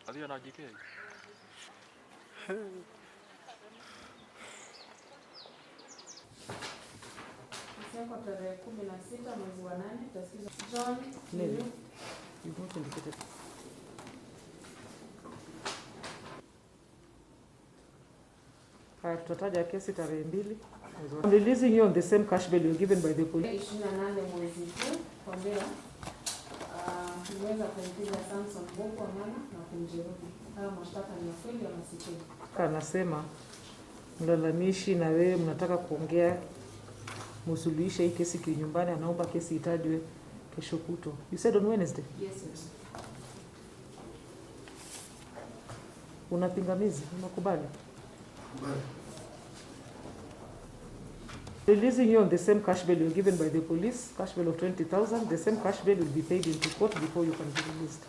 Athira na JK. Kwa tarehe 16 mwezi wa 8 tutasikiza John Nini? You've not indicated. Haya, tutataja kesi tarehe 2 mwezi wa. I'm releasing you on the same cash bail you were given by the police. 28 mwezi huu kwa Mbeya. Nimeweza kumpiga Samson Boko Amana na kumjeruhi. Haya mashtaka ni ya kweli ama si kweli? Anasema mlalamishi na wewe mnataka kuongea msuluhishe hii kesi kinyumbani, anaomba kesi itajwe kesho kutwa. You said on Wednesday? Yes, yes. Una pingamizi? Unakubali? Kubali. Releasing you on the same cash bail you were given by the police, cash bail of 20,000, the same cash bail will be paid into court before you can be released.